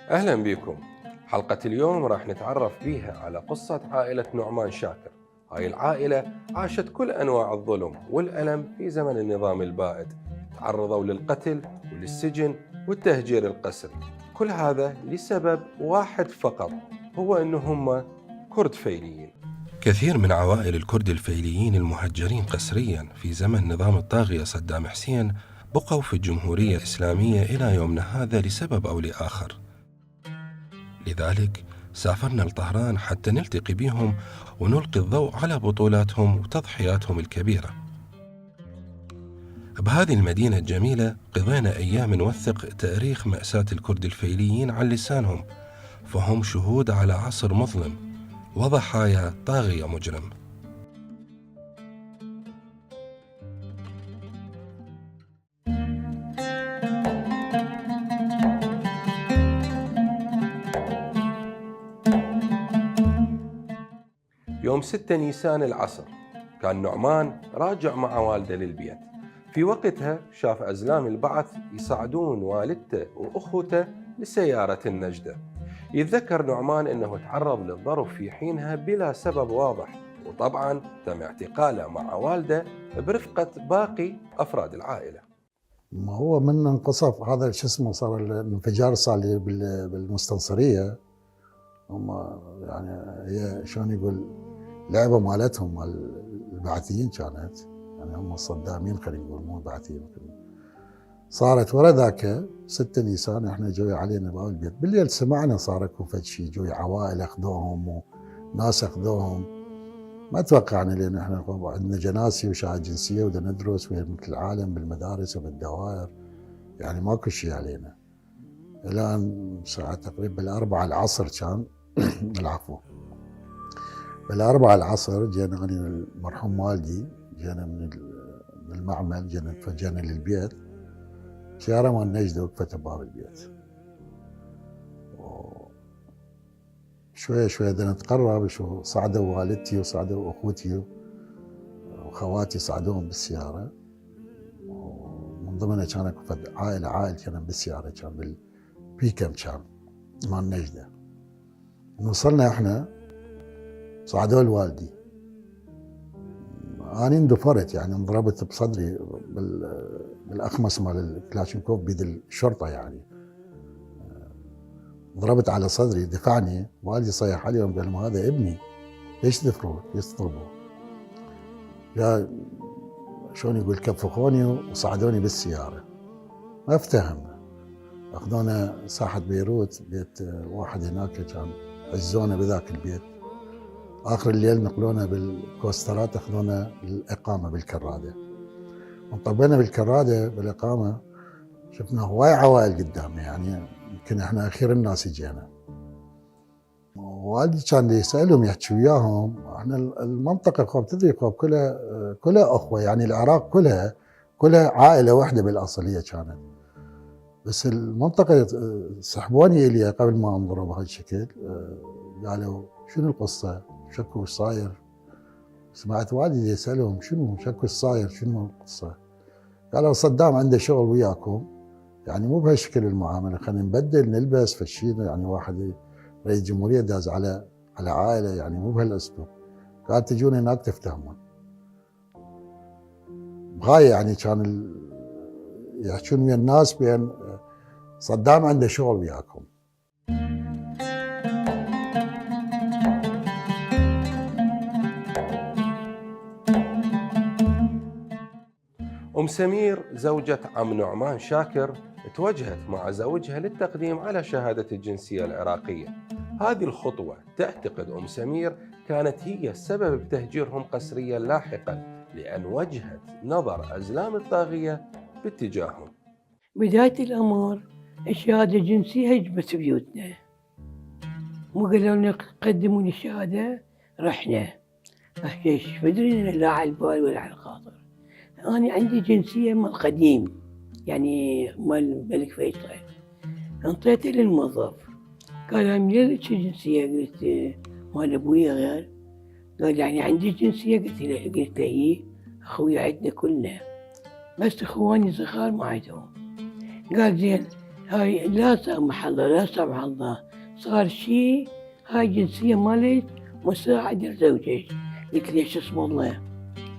أهلا بكم. حلقة اليوم راح نتعرف بيها على قصة عائلة نعمان شاكر. هاي العائلة عاشت كل أنواع الظلم والألم في زمن النظام البائد، تعرضوا للقتل وللسجن والتهجير القسري، كل هذا لسبب واحد فقط، هو أنهم كرد فيليين. كثير من عوائل الكرد الفيليين المهجرين قسريا في زمن نظام الطاغية صدام حسين بقوا في الجمهورية الإسلامية إلى يومنا هذا لسبب أو لآخر. لذلك سافرنا لطهران حتى نلتقي بهم ونلقي الضوء على بطولاتهم وتضحياتهم الكبيرة. بهذه المدينة الجميلة قضينا أيام نوثق تاريخ مأساة الكرد الفيليين عن لسانهم، فهم شهود على عصر مظلم وضحايا طاغية مجرم. يوم 6 نيسان العصر كان نعمان راجع مع والده للبيت. في وقتها شاف أزلام البعث يصعدون والدته وأخوته لسيارة النجدة. يتذكر نعمان أنه تعرض للضرب في حينها بلا سبب واضح، وطبعا تم اعتقاله مع والده برفقة باقي أفراد العائلة. ما هو من انقصف هذا شو اسمه، صار الانفجار صار بالمستنصرية. هم يعني هي شلون يقول لعبة مالتهم مال البعثيين كانت، يعني هم الصدامين خلينا نقول مو البعثيين. صارت ورا ذاك 6 نيسان احنا جوي علينا باب البيت بالليل، سمعنا صار اكو فد شيء، جوي عوائل اخذوهم وناس اخذوهم، ما توقعنا لان احنا عندنا جناسي وشهاده جنسيه ودا ندرس مثل العالم بالمدارس وبالدوائر، يعني ماكو شيء علينا. الان ساعه تقريبا 4 العصر كان العفو، 4 العصر جينا انا المرحوم والدي، جينا من المعمل، جينا للبيت، سيارة مال نجدة وقفت بباب البيت. شوية شوية بدنا نتقرب، شو صعدوا والدتي وصعدوا أخوتي وخواتي صعدوهم بالسيارة، ومن ضمنها كان اكو عائلة كان بالسيارة، كان بالبيكم كان مال نجدة. وصلنا احنا صعدوا الوالدي، أنا اندفرت، يعني انضربت بصدري بالأخمس مال الكلاشينكوف بيد الشرطة، يعني ضربت على صدري، دفعني. والدي صيح عليهم قال لهم هذا ابني، ليش تدفروه؟ ليش تضربوه؟ يا شلون يقول كفخوني وصعدوني بالسيارة. ما افتهم، اخذونا ساحة بيروت، بيت واحد هناك كان عزونا بذاك البيت. آخر الليل نقلونا بالكوسترات، أخذونا للإقامة بالكرادة. انطبينا بالكرادة بالإقامة، شفنا هواي عوائل قدامنا، يعني يمكن احنا أخير الناس جينا. والدي كان يسألهم يحكي وياهم، احنا المنطقة خوف تدري خوف كلها أخوة، يعني العراق كلها عائلة واحدة بالأصلية كانت، بس المنطقة سحبوني إلي قبل ما انضرب بهذا الشكل. قالوا شنو القصة؟ شكوا وش صاير؟ سمعت والدي يسألهم شنو شكوا وش صاير؟ شنو القصة؟ قالوا صدام عنده شغل وياكم، يعني مو بهالشكل المعاملة، خلينا نبدل نلبس فشينا، يعني واحد رئيس جمهورية داز على عائلة، يعني مو بهالأسلوب. قال تجون هناك تفتهمون. بغاية يعني كان يحكون ويا الناس بأن صدام عنده شغل وياكم. أم سمير زوجة عم نعمان شاكر توجهت مع زوجها للتقديم على شهادة الجنسية العراقية. هذه الخطوة تعتقد أم سمير كانت هي السبب بتهجيرهم قسريا لاحقا، لأن وجهت نظر أزلام الطاغية باتجاههم. بداية الأمر الشهادة الجنسية هجمت بيوتنا، مو قالوا لنا قدموا لي الشهادة، رحنا ايش مدري لا على البال ولا على الخاطر. أنا عندي جنسية مال قديم، يعني مال الملك فيصل. انطيته للموظف، قال من لك جنسية؟ قلت مال أبويا غير. قال يعني عندي جنسية؟ قلت له إيه، أخويا عندنا كلنا، بس إخواني صغار ما عندهم. قال زين هاي لا سامح الله لا سامح الله، صار شيء هاي جنسية مالك مساعد لزوجك. قلت له شو اسم الله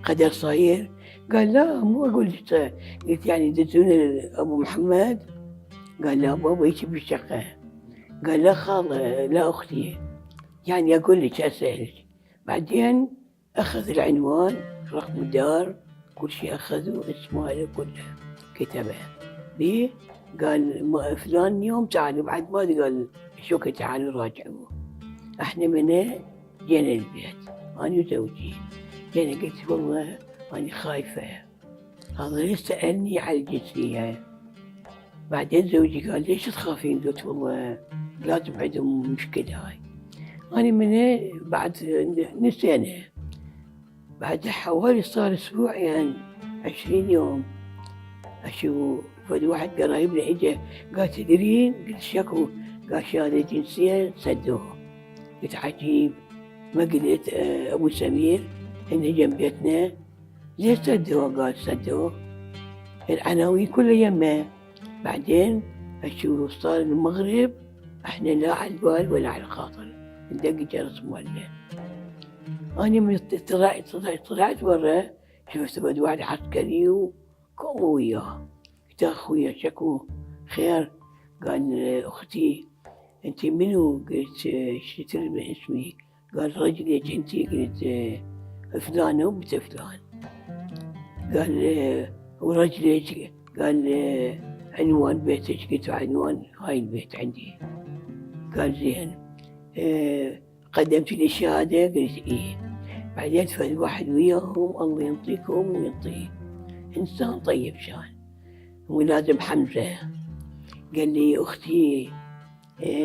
قدر صاير؟ قال لا مو أقول لك. قلت يعني دزونا أبو محمد؟ قال لا بابا هيك بالشقة. قال لا خالة لا أختي، يعني أقول لك أسألك. بعدين أخذ العنوان رقم الدار كل شيء أخذه، اسمه كله كتبه ليه. قال فلان يوم تعالوا، بعد ما قال شو تعالوا راجعوا. احنا من جينا البيت أنا وزوجي، جينا قلت والله أنا خايفة، هذا ليش سألني على الجنسية. بعدين زوجي قال ليش تخافين؟ قلت والله لازم عندهم مشكلة هاي. أنا من بعد نسينا، بعد حوالي صار أسبوعين 20 يوم أشوف فد واحد قرايبنا إجا قال تدرين؟ قلت شكو؟ قال شهادة جنسية سدوه. قلت عجيب، ما قلت أبو سمير إنه جنب بيتنا ليش سدوه؟ قال سدوه العناوين كلها يمه. بعدين أشوف صار المغرب إحنا لا على البال ولا على الخاطر، ندق جرس مولنا. أنا من طلعت برا شفت فد واحد عسكري وقاموا وياه. قلت أخويا شكو خير؟ قال أختي أنت منو؟ قلت شو تدري من اسمي؟ قال رجلك أنت؟ قلت فلانة وبنت فلان. قال ورجلك؟ قال عنوان بيتك؟ قلت عنوان هاي البيت عندي. قال زين قدمت لي الشهادة؟ قلت إيه. بعدين فد واحد وياهم الله ينطيكم وينطيه، إنسان طيب شان ولازم حمزة. قال لي أختي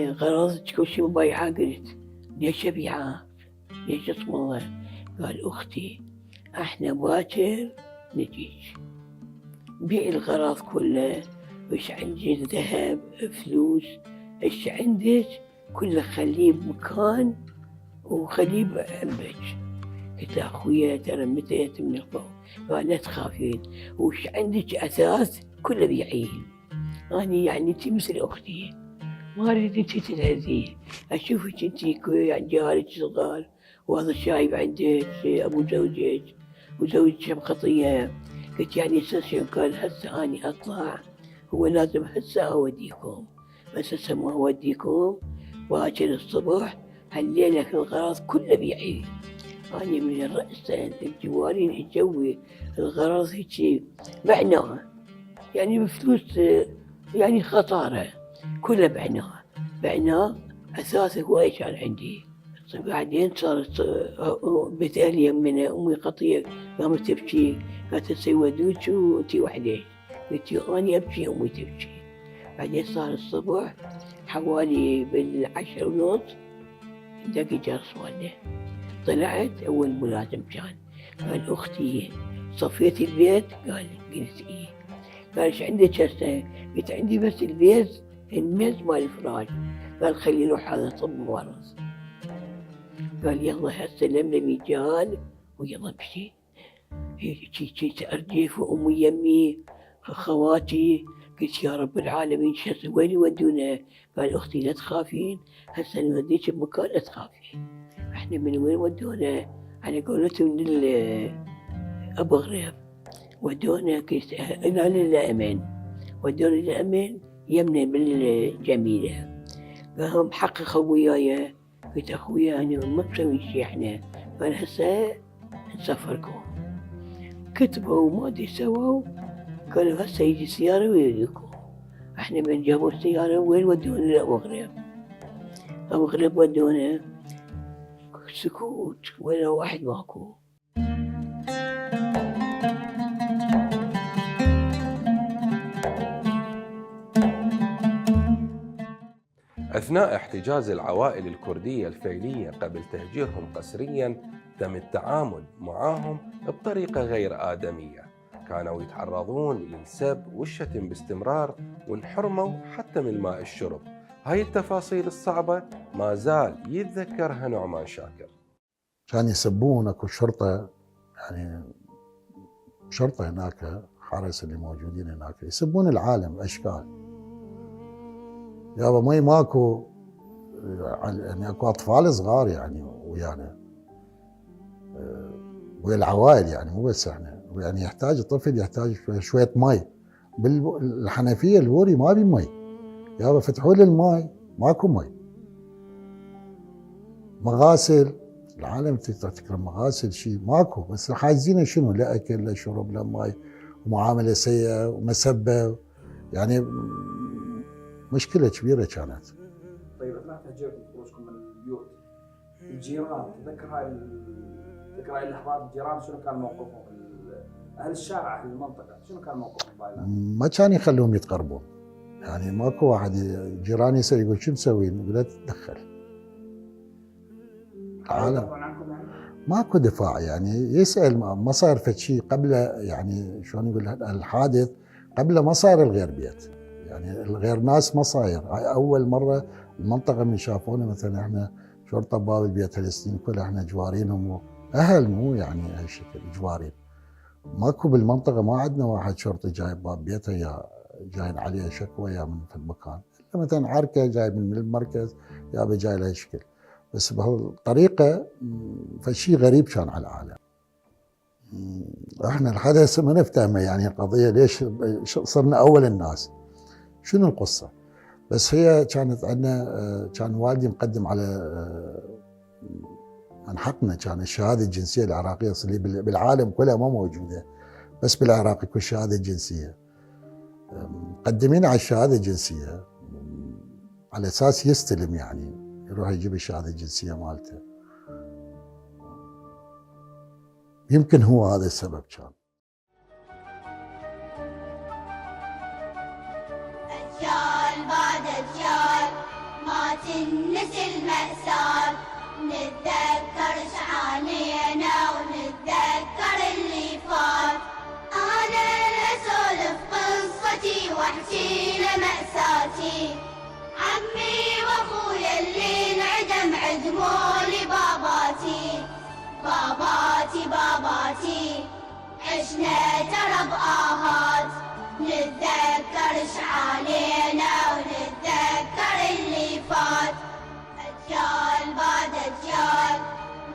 غرضتك كل شيء مبيعة؟ قلت ليش أبيعها؟ ليش اسم الله؟ قال أختي احنا باكر نجيك بيع الغراض كله، وش عندك ذهب فلوس ايش عندك كله خليه بمكان وخليه بعمك. قلت أخويا ترى متيت من الضوء. قال لا تخافين، وش عندك أثاث كله بيعيه. أنا يعني أنت مثل أختي، ما أريد أنت تنهزين، أشوفك أنت جارك صغار وهذا شايب عندك أبو زوجك وزوجك بخطية. قلت يعني شو؟ قال هسه أني أطلع، هو لازم هسه أوديكم، بس هسه ما أوديكم باكر الصبح هالليلة الغراض كله بيعيه. أنا من الرأس الجوارين الجوي الغراض هيك بعناها، يعني بفلوس يعني خطارة كله بعناه أساسه هواي كان عندي. بعدين صارت بيت أهلي يمنا أمي خطية قامت تبكي، قالت تسودوك وأنتي وحدك. قلت أنا أبكي أمي تبكي. بعدين صار الصبح حوالي بال10 ونص دق جرس والده. طلعت أول ملازم كان، قال أختي صفيت البيت؟ قلت إيه. قال ايش عندك هسه؟ قلت عندي بس الميز مال الفراش. قال خلي يروح هذا صب ورث. قال يلا هسه لملمي جال ويلا امشي. هيك أرجف وأمي يمي خواتي. قلت يا رب العالمين شو وين يودونا؟ قال أختي لا تخافين، هسه نوديك بمكان لا تخافين. احنا من وين ودونا؟ على قولتهم أبو غريب ودونا إلى الأمن، ودونا الأمن يمنا بالجميلة. قام حققوا وياي. قلت أخويا أنا ما مسوي شي إحنا. قال هسه نسافركم. كتبوا وما أدري سووا قالوا هسه يجي السيارة ويوديكم. احنا من جابوا السيارة وين ودونا لأبو غريب. أبو غريب ودونا سكوت ولا واحد ماكو. أثناء احتجاز العوائل الكردية الفيلية قبل تهجيرهم قسرياً تم التعامل معهم بطريقة غير آدمية. كانوا يتعرضون للسب والشتم باستمرار وانحرموا حتى من ماء الشرب. هاي التفاصيل الصعبة ما زال يتذكرها نعمان شاكر. كان يسبون اكو شرطة، يعني شرطة هناك، حرس اللي موجودين هناك يسبون العالم اشكال. يابا مي ماكو، يعني اكو اطفال صغار يعني ويانا ويا العوائل، يعني مو بس احنا، يعني يحتاج الطفل يحتاج شوية مي. بالحنفية البوري ما بي مي، يابا فتحوا لي المي ماكو مي. مغاسل العالم تذكر مغاسل شيء ماكو، بس حاجزين شنو؟ لا اكل لا شرب لا مي، ومعاملة سيئة ومسبة، يعني مشكلة كبيرة كانت. طيب اثناء تهجيركم خروجكم من البيوت، الجيران تذكر هاي اللحظات، الجيران شنو كان موقفهم؟ اهل الشارع، اهل المنطقه شنو كان موقفهم بهاي اللحظات؟ ما كان يخلوهم يتقربون، يعني ماكو واحد جيراني يسأل يقول شو مسوين؟ يقول لا تتدخل. يدافعون عنكم يعني؟ ماكو دفاع، يعني يسأل ما صار فد شيء قبل، يعني شلون يقول الحادث قبل ما صار الغير بيت، يعني الغير ناس ما صاير. هاي اول مره المنطقه من شافونا مثلا احنا شرطه باب البيت هالسنين كلها احنا جوارينهم اهل، مو يعني هالشكل جوارين. ماكو بالمنطقه، ما عندنا واحد شرطي جاي باب بيته يا جايين عليه شكوى يا من في المكان، مثلا عركه جاي من المركز يا جاي لهالشكل. بس بهالطريقه فشي غريب كان على العالم. احنا الحدث ما نفتهمه، يعني القضيه ليش صرنا اول الناس، شنو القصه؟ بس هي كانت عندنا، كان والدي مقدم على من حقنا، كان الشهاده الجنسيه العراقيه اللي بالعالم كلها ما موجوده، بس بالعراق يكون شهاده جنسيه. مقدمين على الشهاده الجنسيه على اساس يستلم، يعني يروح يجيب الشهاده الجنسيه مالته. يمكن هو هذا السبب كان. أجيال بعد أجيال ما تنسي المأساة، نتذكر شعانينا ونتذكر اللي فات. أنا أسولف قصتي وأحكي له مأساتي، عمي وأخويا اللي انعدم عدموا لي باباتي. باباتي باباتي عشنا ترى بآهات، نتذكر شعانينا ونتذكر اللي فات. أجيال بعد أجيال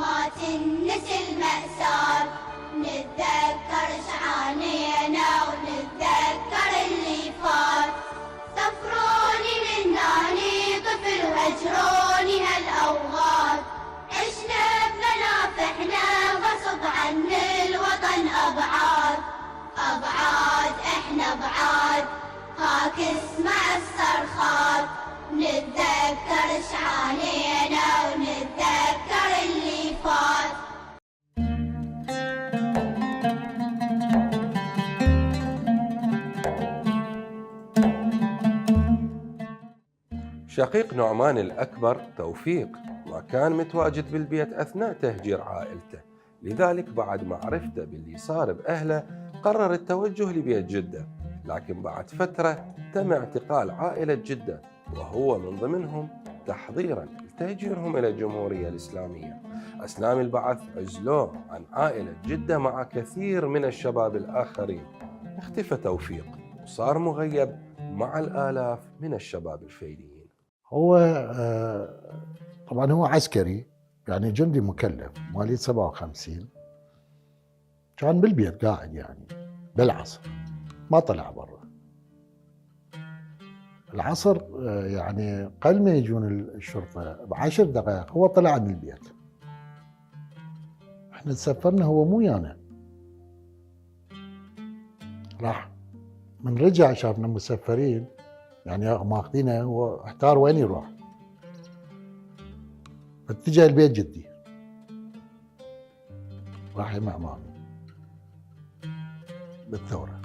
ما تنسي المأساة، نتذكر شعانينا ونتذكر اللي فات. سفروني من ناني طفل وهجروني هالأوقات، عشنا بمنافحنا غصب عن الوطن أبعاد. أبعاد احنا بعاد، هاك اسمع الصرخات، نتذكر شعانينا ونتذكر اللي فات. شقيق نعمان الأكبر توفيق ما كان متواجد بالبيت أثناء تهجير عائلته، لذلك بعد معرفته باللي صار بأهله قرر التوجه لبيت جدة. لكن بعد فترة تم اعتقال عائلة جدة وهو من ضمنهم، تحضيراً لتهجيرهم إلى الجمهورية الإسلامية. أثناء البعث عزلوه عن عائلة جدة مع كثير من الشباب الآخرين. اختفى توفيق وصار مغيب مع الآلاف من الشباب الفيليين. هو طبعا هو عسكري، يعني جندي مكلف، مواليد 57، كان بالبيت قاعد يعني بالعصر، ما طلع برا. العصر يعني قبل ما يجون الشرطة ب10 دقائق هو طلع من البيت. احنا تسفرنا هو مو ويانا، راح من رجع شافنا مسفرين يعني ماخذينه، هو احتار وين يروح، فاتجه البيت جدي، راح مع مامي بالثورة،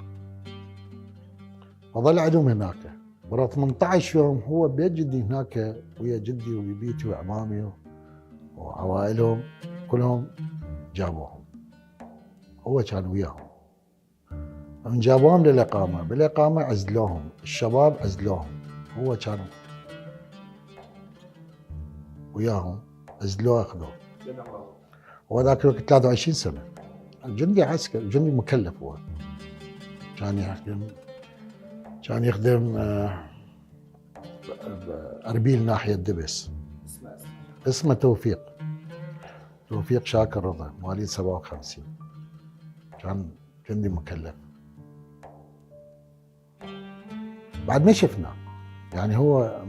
وظل عندهم هناك ورا 18 يوم هو بيت جدي هناك ويا جدي وبيتي وعمامي وعوائلهم كلهم جابوهم، هو كان وياهم. من جابوهم للإقامة، بالإقامة عزلوهم، الشباب عزلوهم، هو كان وياهم، عزلوه أخذوه. هو ذاك الوقت 23 سنة، جندي عسكري، جندي مكلف هو. كان يخدم أربيل ناحية دبس. اسمه توفيق شاكر رضا، مواليد 57. كان جندي مكلف. بعد ما شفناه، يعني هو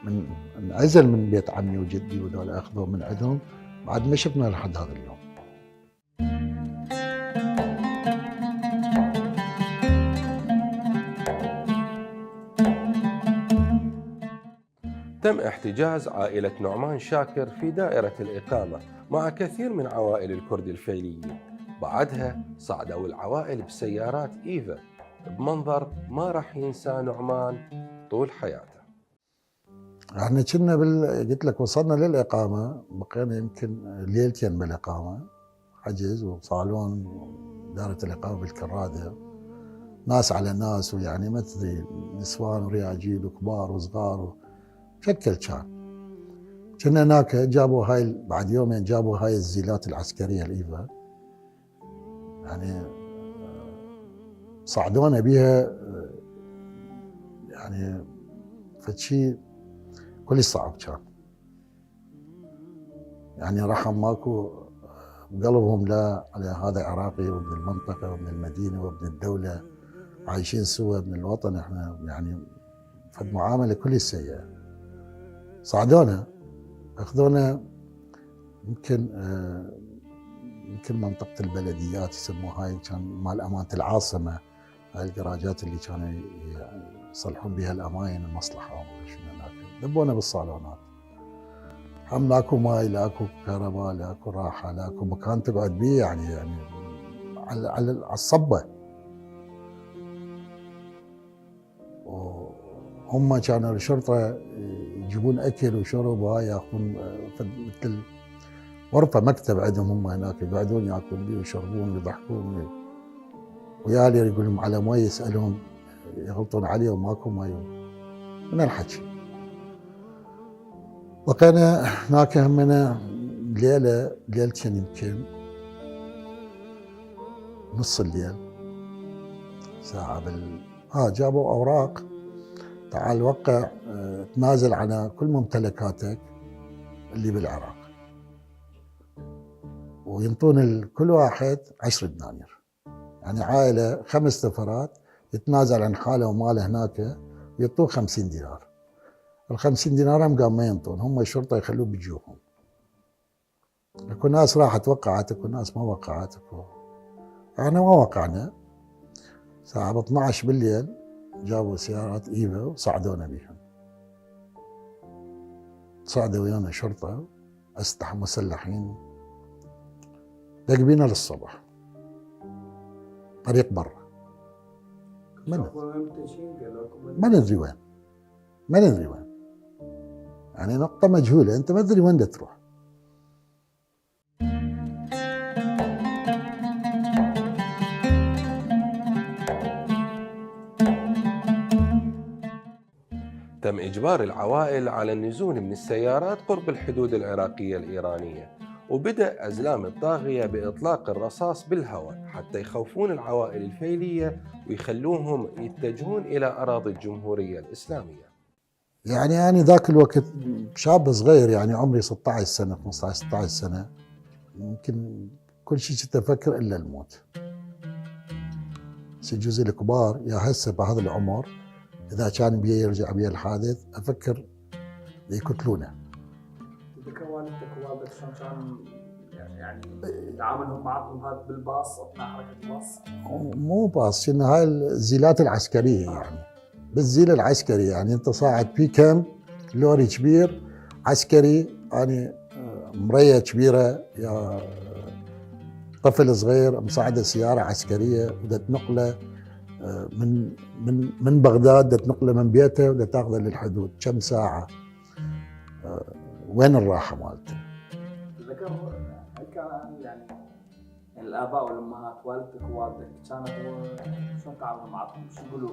من انعزل من بيت عمي وجدي وذول اخذوه من عندهم، بعد ما شفنا لحد هذا اليوم. تم احتجاز عائلة نعمان شاكر في دائرة الإقامة مع كثير من عوائل الكرد الفيليين. بعدها صعدوا العوائل بسيارات إيفا بمنظر ما راح ينسى نعمان طول حياته. احنا كنا قلت لك وصلنا للإقامة، بقينا يمكن ليلتين بالإقامة، حجز وصالون دائرة الإقامة بالكرادة، ناس على ناس، ويعني ما تدري نسوان ورياجيل وكبار وصغار شكل كنا هناك. جابوا هاي بعد يومين، جابوا هاي الزيلات العسكرية الإيفا، يعني صعدونا بها، يعني فشي كل صعب كان، يعني رحم ماكو بقلبهم لا على هذا عراقي وابن المنطقة وابن المدينة وابن الدولة، عايشين سوا ابن الوطن، احنا يعني فد معاملة كل سيئة. صعدونا اخذونا يمكن منطقة البلديات يسموها هاي، كان مال أمانة العاصمة، هاي الجراجات اللي كانوا يصلحون بها الأماين المصلحة وما شنو هناك. دبونا بالصالونات، هم لاكو ماي، لاكو كهرباء، لاكو راحة، لاكو مكان تقعد بيه، يعني على الصبة. وهم كانوا الشرطة يجيبون أكل وشرب وهاي، ياخذون مثل غرفة مكتب عندهم هم هناك، يقعدون ياكلون بيه ويشربون ويضحكون، ويالي يقول لهم على مي، يسألهم يغلطون عليه وماكو مي من الحكي. بقينا هناك همنا ليلتين يمكن نص الليل ساعة جابوا أوراق، تعال وقع تنازل على كل ممتلكاتك اللي بالعراق، وينطون كل واحد 10 دنانير، يعني عائلة 5 نفرات يتنازل عن حاله وماله هناك ويعطوه 50 دينار. ال50 دينار هم قام ما ينطون، هم الشرطة يخلوه بجيوبهم. اكو ناس راحت وقعت، اكو ناس ما وقعت، احنا ما وقعنا. الساعة 12 بالليل جابوا سيارات إيفا وصعدونا بيهم. صعدوا ويانا شرطة أسلحة مسلحين، دق للصبح طريق برا، ما ندري وين، يعني نقطة مجهولة، أنت ما تدري وين دا تروح. تم إجبار العوائل على النزول من السيارات قرب الحدود العراقية الإيرانية، وبدأ أزلام الطاغية بإطلاق الرصاص بالهواء حتى يخوفون العوائل الفيلية ويخلوهم يتجهون إلى أراضي الجمهورية الإسلامية. يعني أنا ذاك الوقت شاب صغير، يعني عمري 16 سنة 15 16 سنة، يمكن كل شيء كنت أفكر إلا الموت. يجوز الكبار يا هسه بهذا العمر إذا كان بيه يرجع بيه الحادث أفكر يقتلونه. تذكر والدتك ووالدك شلون كان يعني يعني تعاملهم معكم هذا بالباص اثناء حركه الباص؟ مو باص، إن هاي الزيلات العسكريه يعني، بالزيل العسكري يعني انت صاعد في كم لوري كبير عسكري، يعني مريه كبيره يا طفل صغير مصعده سياره عسكريه ودا تنقله من بغداد، دا تنقله من بيته ودا تاخذه للحدود. كم ساعه؟ وين الراحه مالته؟ تذكر هل كان يعني الاباء والامهات والدتك ووالدك كانوا شلون تعاملوا معكم؟ شو يقولوا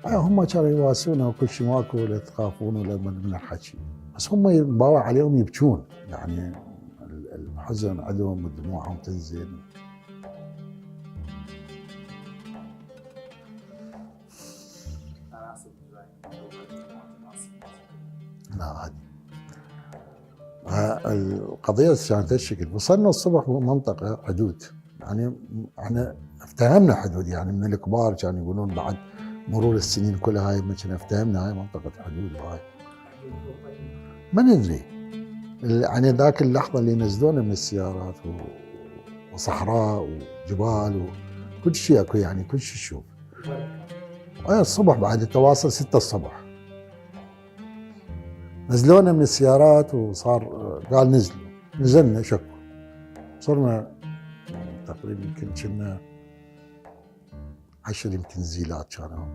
لكم؟ هم كانوا يواسونا وكل شيء ماكو، ولا تخافون ولا من الحكي، بس هم ينباوع عليهم يبكون، يعني الحزن عندهم ودموعهم تنزل. انا اسف لا عادي. القضية كانت هالشكل. وصلنا الصبح بمنطقة حدود، يعني احنا افتهمنا حدود، يعني من الكبار كانوا يقولون بعد مرور السنين كلها هاي ما كنا افتهمنا هاي منطقة حدود. وهاي ما ندري، يعني ذاك اللحظة اللي نزلونا من السيارات وصحراء وجبال وكل شيء اكو، يعني كل شيء تشوف. الصبح بعد التواصل 6 الصبح نزلونا من السيارات، وصار قال نزلنا شكو، صرنا تقريبا يمكن كنا 10 يمكن زيلات كانوا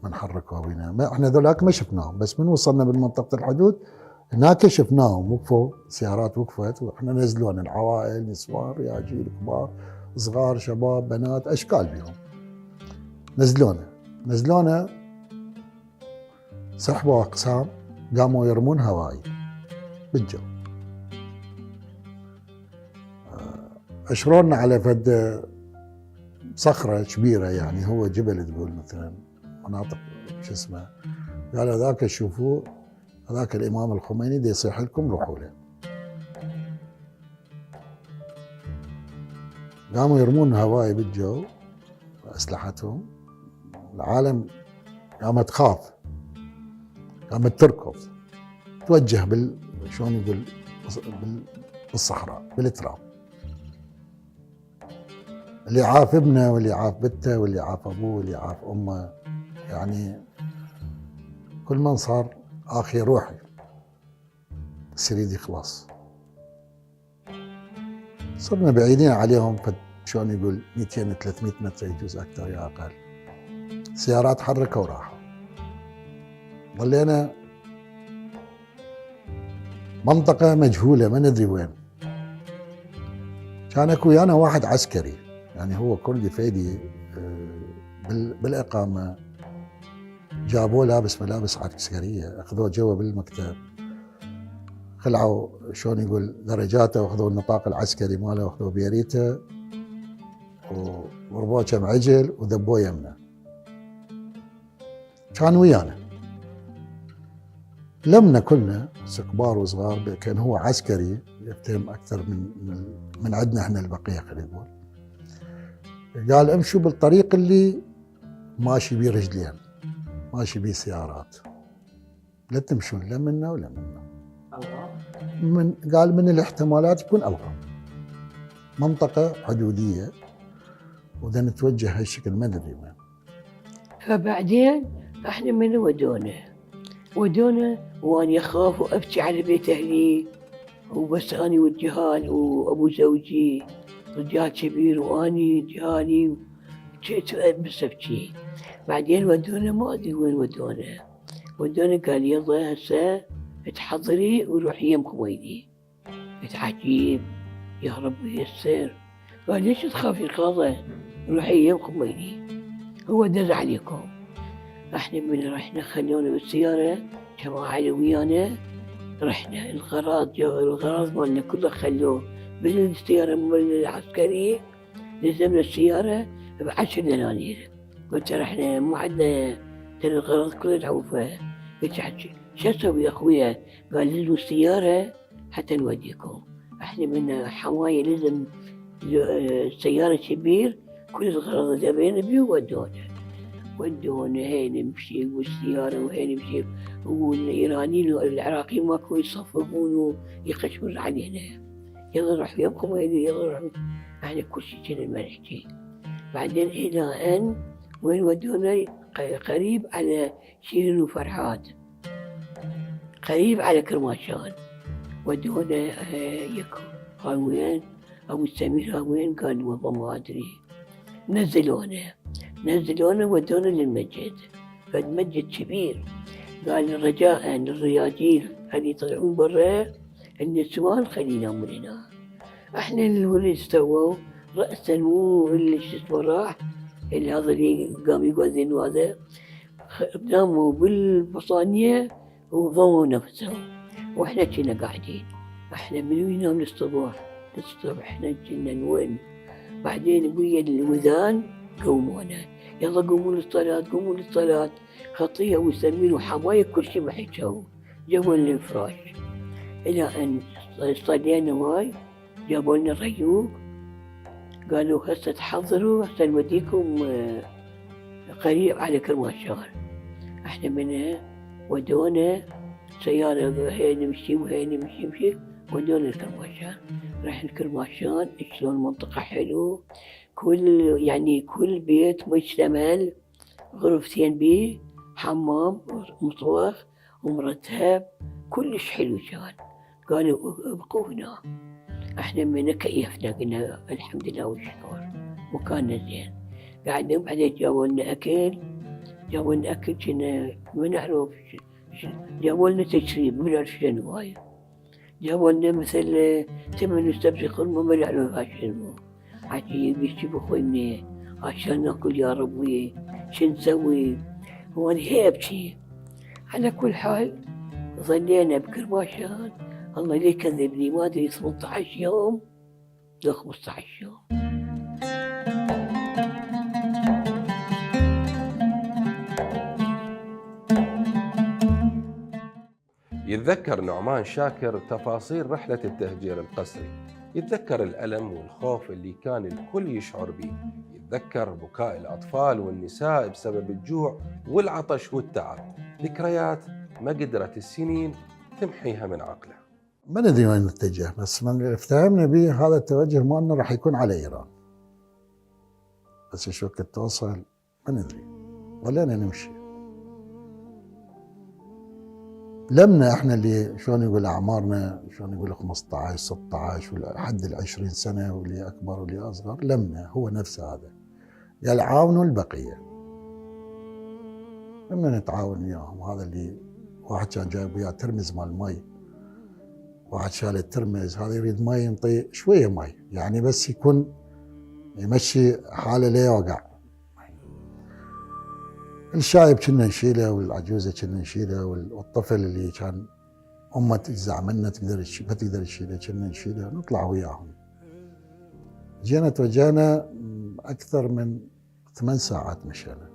منحركوا بينا. احنا ذولاك ما شفناهم، بس من وصلنا بالمنطقة الحدود هناك شفناهم، وقفوا سيارات وقفت، واحنا نزلونا العوائل، نسوان، رياجيل، كبار، صغار، شباب، بنات، اشكال بهم. نزلونا سحبوا اقسام، قاموا يرمون هواي بالجو. اشرونا على فد صخره كبيره، يعني هو جبل تقول مثلا مناطق شو اسمه، قالوا ذاك شوفوه، هذاك الامام الخميني دي يصيح لكم روحوا له. قاموا يرمون هواي بالجو اسلحتهم. العالم قامت تخاف، قامت تركض، توجه شلون يقول بالصحراء بالتراب، اللي عاف ابنه واللي عاف بنته واللي عاف ابوه واللي عاف امه، يعني كل من صار اخي روحي سيريد يخلص. صرنا بعيدين عليهم شلون يقول 200 300 متر يجوز اكثر يا اقل. سيارات حركوا وراحوا. ظلينا منطقة مجهولة ما ندري وين. كان اكو ويانا واحد عسكري، يعني هو كردي فيدي بالإقامة، جابوه لابس ملابس عسكرية، أخذوه جوا بالمكتب، خلعوا شلون يقول درجاته، وأخذوا النطاق العسكري ماله، وأخذوا بيريته وربوه كم عجل وذبوه يمنا. كان ويانا لمنا كلنا كبار وصغار، كان هو عسكري يفتهم اكثر من عندنا احنا البقيه. خلينا نقول قال امشوا بالطريق اللي ماشي بيه رجلين، ماشي بيه سيارات، لا تمشون لا منا ولا منا. قال من الاحتمالات يكون الغام، منطقه حدوديه وذا نتوجه هالشكل ما ادري وين. فبعدين احنا من ودونا واني اخاف وابكي على بيت اهلي، وبس اني والجهال وابو زوجي رجال كبير واني جهالي بس ابكي. بعدين ودونا ما ادري وين ودونا قال يلا هسه تحضري وروحي يم خويلي. قلت عجيب يا رب يسر. قال ليش تخافي خاضه، روحي يم خويلي، هو دز عليكم. احنا من رحنا خلونا بالسيارة جماعة اللي ويانا، رحنا الغراض مالنا كله خلوه بالسيارة مال العسكري. لزمنا السيارة ب10 دنانير. قلت رحنا مو عندنا الغراض كلها تعوفها. قلت شو اسوي يا اخويا؟ قال لزموا السيارة حتى نوديكم. احنا من حوايا لزم سيارة كبير، كل الغراض جابينا بيه ودونا هي نمشي والسيارة وهي نمشي، والإيرانيين والعراقيين ماكو يصفقون ويقشون علينا. يلا نروح وياكم يلا نروح. احنا كل شيء كنا نحكي. بعدين إلى أن وين ودونا قريب على شيرين وفرحات، قريب على كرماشان. ودونا يكو هاي وين أبو سمير هاي وين؟ قال والله ما أدري. نزلونا ودونا للمسجد، فالمسجد كبير. قال رجاء الرياجيل اللي يطلعون برا النسوان خلينا من هنا. احنا الولد سووا رأسا مو اللي شو اسمه راح اللي هذا اللي قام يؤذن وهذا، ناموا بالبطانية وضموا نفسهم واحنا كنا قاعدين. احنا من ينام للصبح احنا كنا نون. بعدين ويا الوذان قومونا، يلا قوموا للصلاة خطية وسمين وحوايا كل شيء ما حكوا. جابوا لنا الفراش إلى أن صلينا هاي. جابوا لنا الريوق، قالوا هسه تحضروا هسه نوديكم قريب على كرماشان. احنا منها ودونا سيارة هي نمشي ودونا الكرماشان. راح الكرماشان شلون منطقة حلو، كل بيت مشتمل غرفتين بيه، حمام مطبخ ومرتب، كلش حلو كان. قالوا ابقوا هنا. احنا من كيفنا قلنا الحمد لله والشكر وكان زين. قاعدين بعدين جابوا لنا اكل كنا ما نعرف. جابوا لنا تشريب ما نعرف شنو هاي. جابوا لنا مثل ثمن السبزي قرمه ما نعرف شنو. عجيب يجيب اخوي منين عشان ناكل يا ربي شو نسوي؟ وانا هيبكي. على كل حال ظلينا بكرماشان. الله ليه كذبني ما ادري 18 يوم لو 15 يوم. يتذكر نعمان شاكر تفاصيل رحلة التهجير القسري، يتذكر الألم والخوف اللي كان الكل يشعر به، يتذكر بكاء الأطفال والنساء بسبب الجوع والعطش والتعب، ذكريات ما قدرت السنين تمحيها من عقله. ما ندري وين نتجه، بس من اللي افتهمنا به هذا التوجه مالنا راح يكون على إيران. بس ايش وقت توصل ما ندري، ولينا نمشي. لمنا احنا اللي شلون يقول اعمارنا، شلون يقول 15 16 لحد 20 سنه، واللي اكبر واللي اصغر، لمنا هو نفسه هذا. يا العاون والبقيه. لما نتعاون وياهم. هذا اللي واحد كان جايب وياه ترمز مال مي، واحد شال الترمز، هذا يريد مي ينطي شويه مي، يعني بس يكون يمشي حاله لا يوقع. الشايب كنا نشيله والعجوزه كنا نشيله والطفل اللي كان امه تجزع منه ما تقدر تشيله كنا نشيله نطلع وياهم. جينا توجهنا اكثر من 8 ساعات مشينا.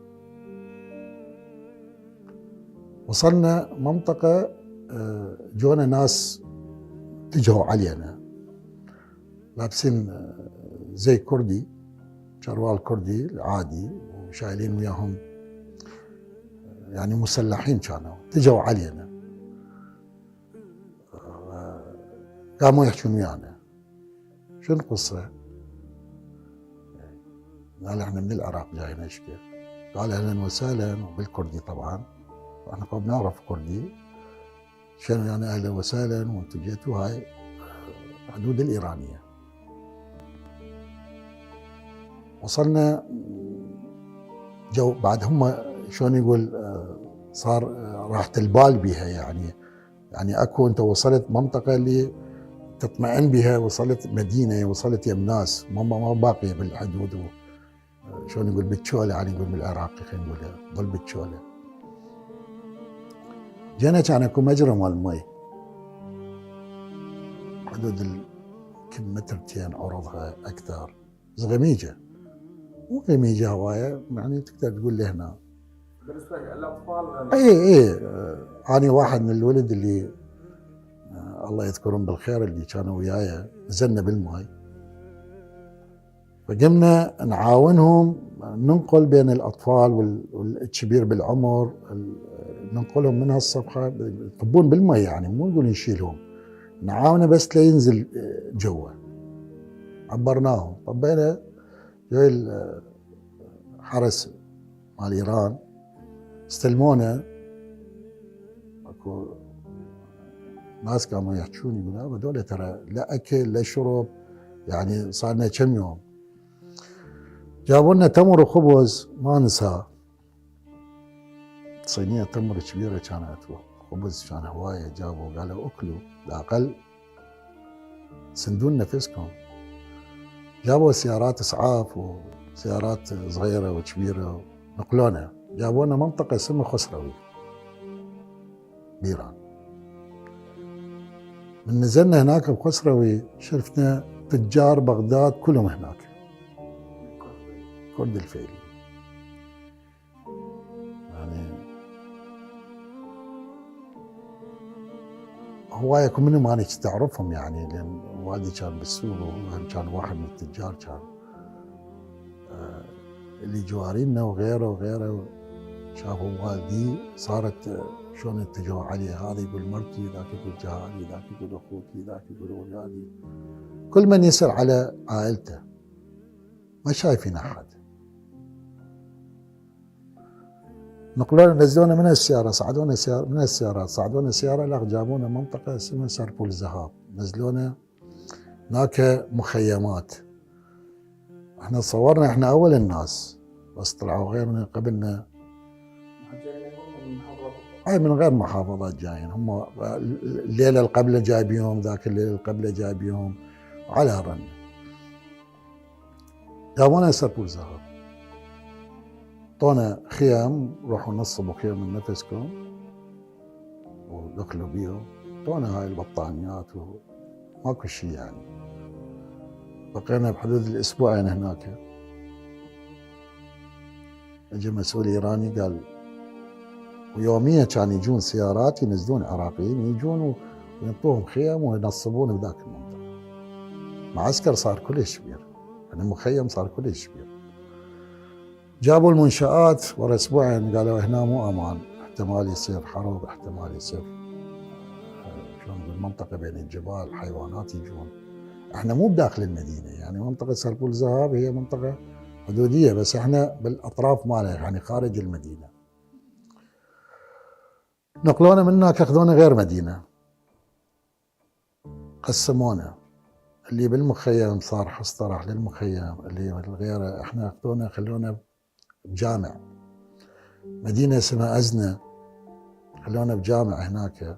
وصلنا منطقه جونا ناس اتجهوا علينا لابسين زي كردي، شروال كردي عادي، وشايلين وياهم يعني مسلحين كانوا، اتجهوا علينا. قاموا يحكون ويانا. شنو القصة؟ قال احنا من العراق جايين نشكي. قال اهلا وسهلا، وبالكردي طبعا، احنا قد نعرف كردي. شنو يعني اهلا وسهلا وانتم جيتوا هاي حدود الايرانيه. وصلنا جو بعد هم شلون يقول صار راحة البال بها، يعني اكو انت وصلت منطقه اللي تطمئن بها، وصلت مدينه، وصلت يم ناس ما باقيه بالحدود. شلون يقول بالتشوله، يعني يقول بالعراقي خلينا نقول ظل بالتشوله. جينا كان اكو مجرى مال المي حدود يمكن مترتين عرضها اكثر، بس غميجه، مو غميجه هوايه، يعني تقدر تقول له هنا. بالنسبه للاطفال اي انا واحد من الولد اللي الله يذكرهم بالخير اللي كانوا وياي نزلنا بالماء، فقمنا نعاونهم ننقل بين الاطفال والكبير بالعمر، ننقلهم من هالصفحه يطبون بالماء، يعني مو نقول نشيلهم، نعاونه بس لينزل جوا. عبرناهم، طبينا جاي الحرس مال ايران استلمونا. اكو ناس قاموا يحجون يقولون هذول ترى لا اكل لا شرب، يعني صار لنا كم يوم. جابوا لنا تمر وخبز ما ننساه، صينيه تمر كبيره كانت، خبز كان هوايه. جابوا قالوا اكلوا باقل سندون نفسكم. جابوا سيارات اسعاف وسيارات صغيره وكبيره نقلونا، جابوا لنا منطقه اسمها خسروي بإيران. من نزلنا هناك بخسروي شفنا تجار بغداد كلهم هناك، كرد الفيلي. يعني هواية منهم أنا تعرفهم، يعني لأن والدي كان بالسوق وهم كان واحد من التجار. كان اللي جوارينا وغيره وغيره شافوا والدي صارت شلون اتجهوا عليه، هذا يقول مرتي، ذاك يقول جاري، ذاك يقول اخوتي، ذاك يقول اولادي، كل من يسأل على عائلته، ما شايفين احد. نقلونا نزلونا من السيارة، صعدونا سيارة من السيارات، صعدونا سيارة لا جابونا منطقة اسمها سربول الذهب، نزلونا هناك مخيمات. احنا تصورنا احنا اول الناس، بس طلعوا غير من قبلنا، اي من غير محافظات جايين. هم الليله اللي قبله جايبيهم، ذاك الليله اللي قبله جايبيهم على رن. جابونا سربول ذهب، اعطونا خيام، روحوا نصبوا خيام من نفسكم ودخلوا بيهم. اعطونا هاي البطانيات وماكو شيء يعني. بقينا بحدود الاسبوعين هناك. اجى مسؤول ايراني قال، ويوميا كان يجون سيارات ينزلون عراقيين يجون وينطوهم خيم وينصبون بذاك المنطقه. معسكر صار كلش كبير، يعني مخيم صار كلش كبير. جابوا المنشآت ورا اسبوعين قالوا هنا مو امان، احتمال يصير حرب، احتمال يصير شلون بالمنطقه بين الجبال حيوانات يجون. احنا مو بداخل المدينه، يعني منطقه سربول الذهب هي منطقه حدوديه، بس احنا بالاطراف مالها يعني خارج المدينه. نقلونا من هناك، اخذونا غير مدينه، قسمونا. اللي بالمخيم صار حصته راح للمخيم، اللي غيره احنا اخذونا خلونا بجامع مدينه اسمها ازنه، خلونا بجامع هناك.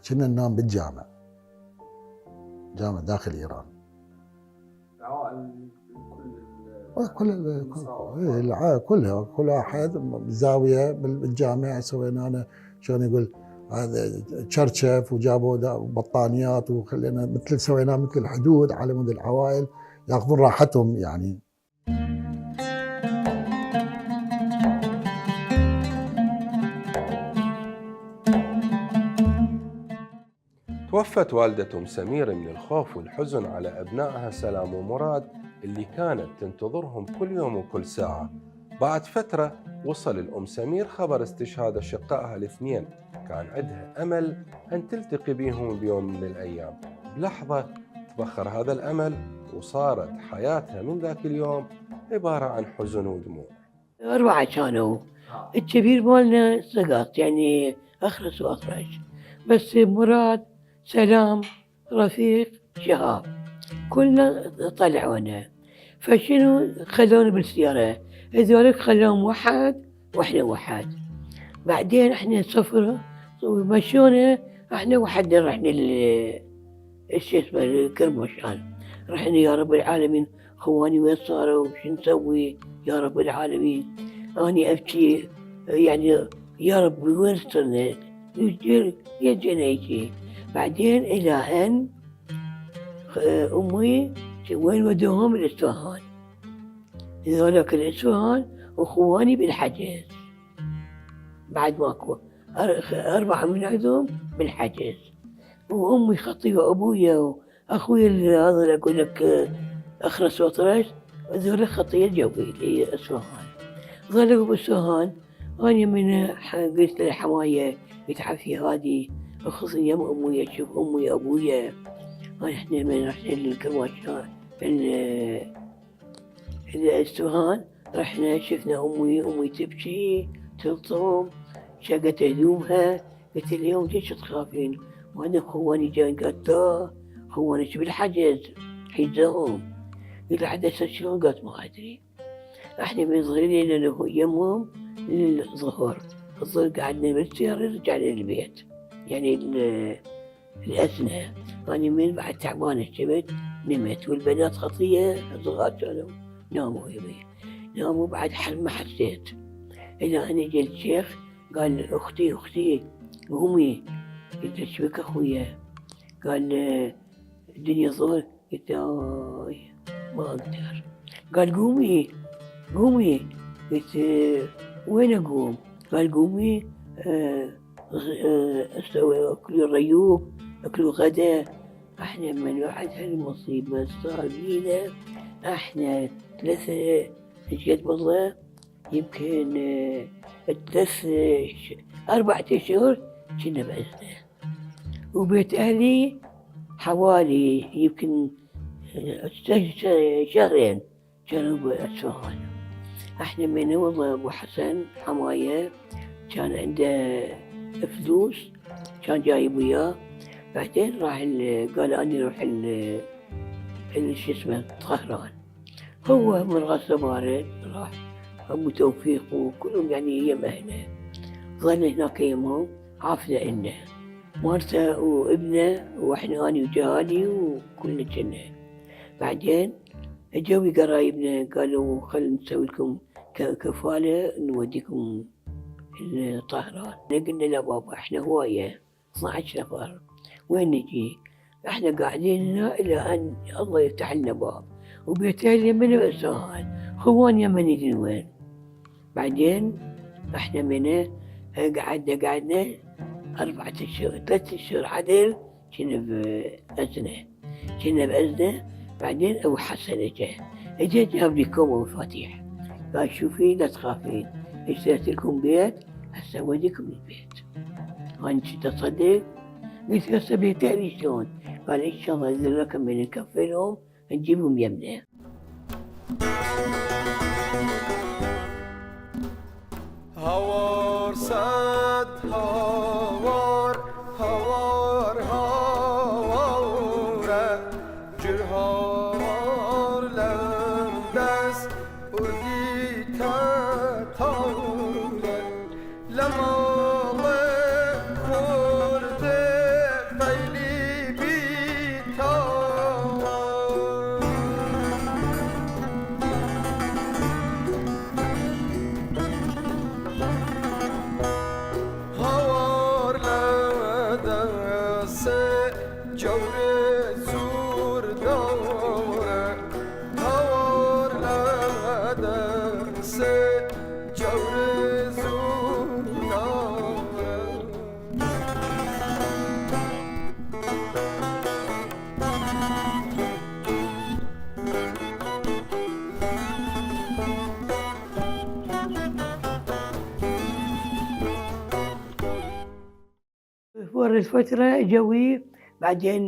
كنا ننام بالجامع، جامع داخل ايران. كلها كل واحد بزاويه بالجامع. سوينا انا شلون يقول هذا تشرشف، وجابوا بطانيات وخلينا مثل سوينا مثل الحدود على مود العوائل ياخذون راحتهم يعني. توفت والدة أم سمير من الخوف والحزن على أبنائها سلام ومراد اللي كانت تنتظرهم كل يوم وكل ساعة. بعد فترة وصل الأم سمير خبر استشهاد أشقائها الاثنين، كان عندها أمل أن تلتقي بهم بيوم من الأيام. بلحظة تبخر هذا الأمل، وصارت حياتها من ذاك اليوم عبارة عن حزن ودموع. 4 كانوا، الكبير مالنا سقط يعني أخرس وأخرج، بس مراد سلام رفيق شهاب كلنا طلعونا. فشنو خلونا بالسيارة، هذولك خلوهم واحد واحنا واحد. بعدين احنا سفرة ومشونا، احنا وحدنا رحنا شو اسمه الكرمشان. رحنا يا رب العالمين خواني وين صاروا وش نسوي يا رب العالمين. اني ابكي يعني يا رب وين صرنا يا جنيتي. بعدين الى ان امي وين ودوهم الاصفهان، هذولك الاصفهان واخواني بالحجز. بعد ماكو 4 من عندهم بالحجز، وامي خطيبه ابويا واخويا هذا اقول لك اخرس واطرش، هذول خطيه جوي لاصفهان. ظلوا باصفهان. انا من قلت للحمايه قلت عافية هذه خصني يم أمي أشوف أمي أبويا. احنا من رحنا للكرماشان الأسوهان رحنا شفنا أمي تبكي تلطم شقت هدومها. قلت اليوم ليش تخافين؟ وأنا خواني جاي. قالت لا خواني شو بالحجز حجزهم. قلت لها حدث شلون؟ قالت ما أدري. احنا من صغيرين أنا يمهم للظهر الظهر قعدنا بالسيارة رجعنا للبيت يعني الأثناء. أنا من بعد تعبانة شبت نمت والبنات خطية صغار كانوا ناموا يبي ناموا بعد ما حسيت. إذا أنا جا الشيخ قال أختي قومي. قلت ايش بك أخويا؟ قال الدنيا ظل. قلت ما أقدر. قال قومي. قلت وين أقوم؟ قال قومي أسوي أكل الريوق أكل غدا. احنا من بعد هالمصيبة صار بينا احنا 3 جد والله يمكن 4 أشهر كنا بأسنا. وبيت أهلي حوالي يمكن 2 كانوا بأسفهان. احنا من والله أبو حسن حماية كان عنده فلوس كان جايب وياه. بعدين راح قال أنا أروح شو اسمه طهران. هو من غزة بارد راح أبو توفيق وكلهم يعني يم أهله. ظل هناك يمهم حافظة إنه مرته وابنه وإحنا أنا وجهالي وكلنا كنا. بعدين جوي قرايبنا قالوا خلنا نسوي لكم كفالة نوديكم الطهران. قلنا لا بابا احنا هواية 12 نفر وين نجي؟ احنا قاعدين هنا الى ان الله يفتح لنا باب. وبيت اهلي من بأسفهان خوان يمن يدري وين. بعدين احنا من قعدنا 4 أشهر 3 أشهر عدل كنا بأزنة. بعدين أبو حسن اجا جاب لي كوم ومفاتيح. قال شوفي لا تخافين اشتريت لكم بيت هسه اوديكم البيت. انا كنت اصدق قلت هسه بيت اهلي شلون؟ قال ان شاء الله اذا لكم من نكفلهم نجيبهم يمنا. هوار صد هوار جرهار لندس اردی تطاوله لما ورد فترة جوي. بعدين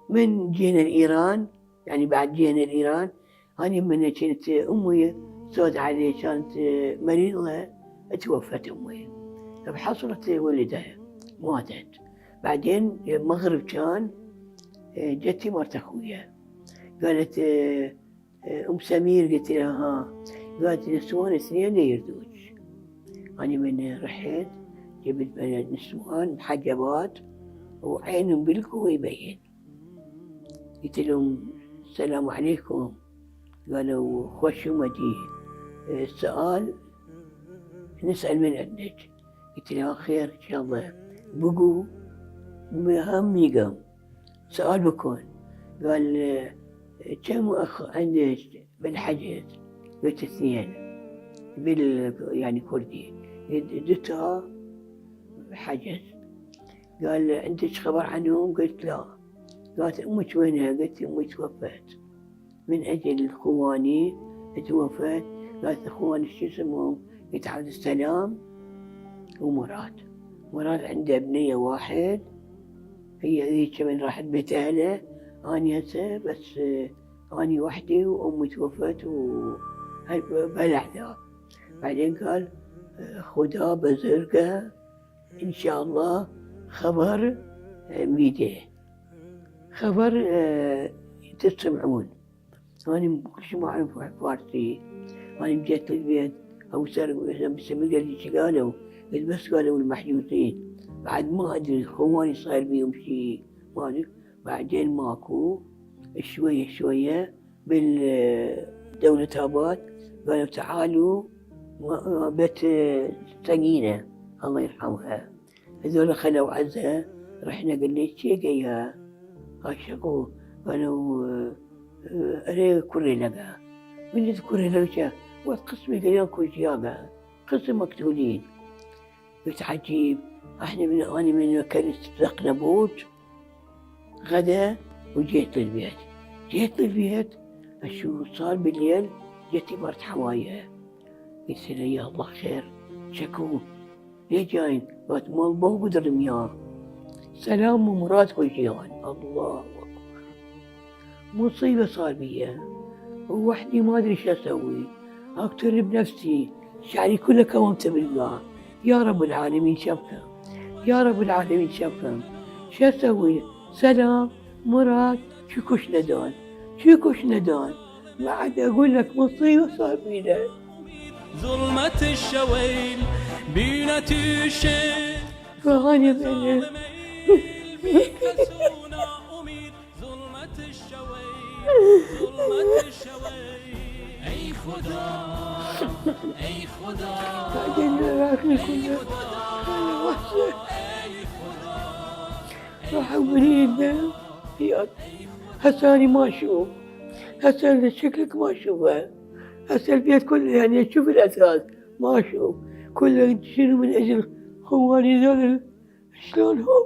من جينا الإيران يعني بعد جينا الإيران أنا من كنت أمي سود علي كانت مريضة توفت أمي بحصرت ولدها ماتت. بعدين المغرب كان جتي مرت أخويا قالت أم سمير قلت لها ها قالت نسوان 2 يردوج. أنا من رحت جبت بنات نسوان محجبات وعينهم بالكو يبين. قلت لهم السلام عليكم. قالوا خوش مجي السؤال نسأل من عندك. قلت لها خير إن شاء الله. بقوا هم يقام سؤال بكون. قال كم أخ عندك بالحجز؟ قلت 2 يعني كردي. دتها حجز. قال عندك خبر عنهم؟ قلت لا. قالت أمك وينها؟ قلت أمي توفت من أجل إخواني توفت. قالت إخواني شو اسمهم؟ قلت عبد السلام ومراد مرات عنده بنية واحد، هي ذيك من راحت بيت أهلها. أني هسه بس أني وحدي وأمي توفت بهالأحداث. بعدين قال خدها بزرقة إن شاء الله خبر بيده، خبر تسمعون. أنا كلش ما أعرف فارسي. أنا جيت البيت أو سر بس قال لي شو قالوا؟ قلت بس قالوا المحجوزين، بعد ما أدري إخواني صاير بيهم شيء ما أدري. بعدين ماكو شوية شوية بالدولة آباد قالوا تعالوا بيت سكينة الله يرحمها، هذول خلوا عزها. رحنا قلنا شي جايها عشقوا، قالوا أري كوري لقى من كوري لقى والقسم قال كل شيء قسم مقتولين. قلت عجيب، احنا أنا من كنت سقنا بوت غدا وجيت للبيت. جيت للبيت أشوف صار بالليل، جت مرت حوايا قلت لها يا الله خير شكو ليه جايين؟ قالت مو قدر مياه سلام ومراد كل شيء. الله أكبر، مصيبة صار بيا ووحدي ما أدري شو أسوي. أقتل بنفسي، شعري كله كومته بالله. يا رب العالمين شفهم، يا رب العالمين شفهم. شو أسوي؟ سلام مراد شكوش ندان، شكوش ندان. بعد أقول لك مصيبة صار بينا. ظلمة الشويل بينة الشيل فغاني بينا ظلمة الشويل أي خدا أي خدا بعدين راحني كله راحوا مريضة. هسه أنا ما أشوف، هسه شكلك ما أشوفها، هسه البيت كله يعني أشوف الأساس ما أشوف كله. شنو من أجل خواني ذول شلونهم؟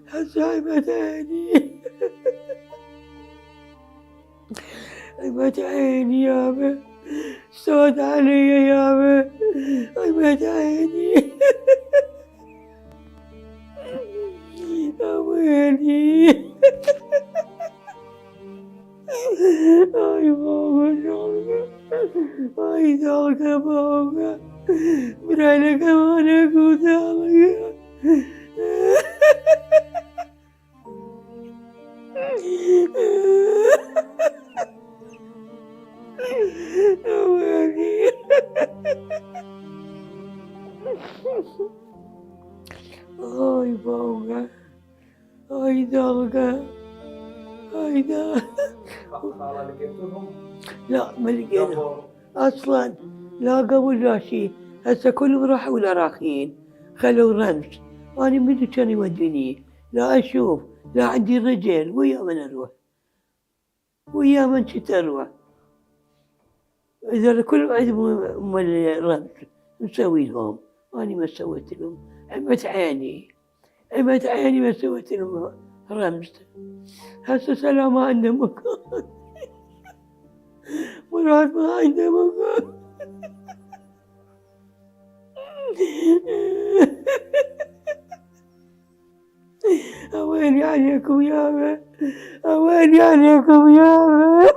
هسه عمت عيني، عمت عيني يابا، سود علي يابا، عمت عيني يا ويلي. اي بابا اي داغة بابا من على كمان قدامي. يا ويلي اي بابا اي داغة اي داغة. خالة لقيتهم؟ لا ما لقينا اصلا، لا قبل لا شيء. هسه كلهم راحوا لراخين خلوا رمز. انا منو كان يوديني؟ لا اشوف، لا عندي رجل. ويا من اروح؟ ويا من كنت اروح؟ اذا كلهم عندهم الرمز نسوي لهم، انا ما سويت لهم. عمت عيني، عمت عيني ما سويت لهم رمز. هسه سلام ما عنده مكان، مراد ما عنده مكان. أويني عليكم يابا، أويني عليكم يابا.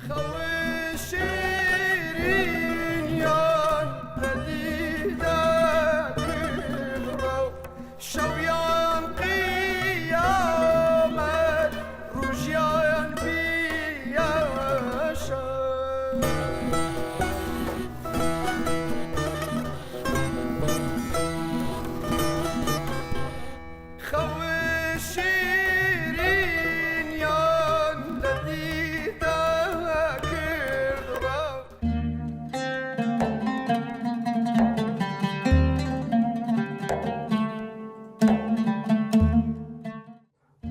خوي شيرين يا لذيذة كبروا شويان قيامة رجيان بيا شا. خوي شيرين يا لذيذة كبروا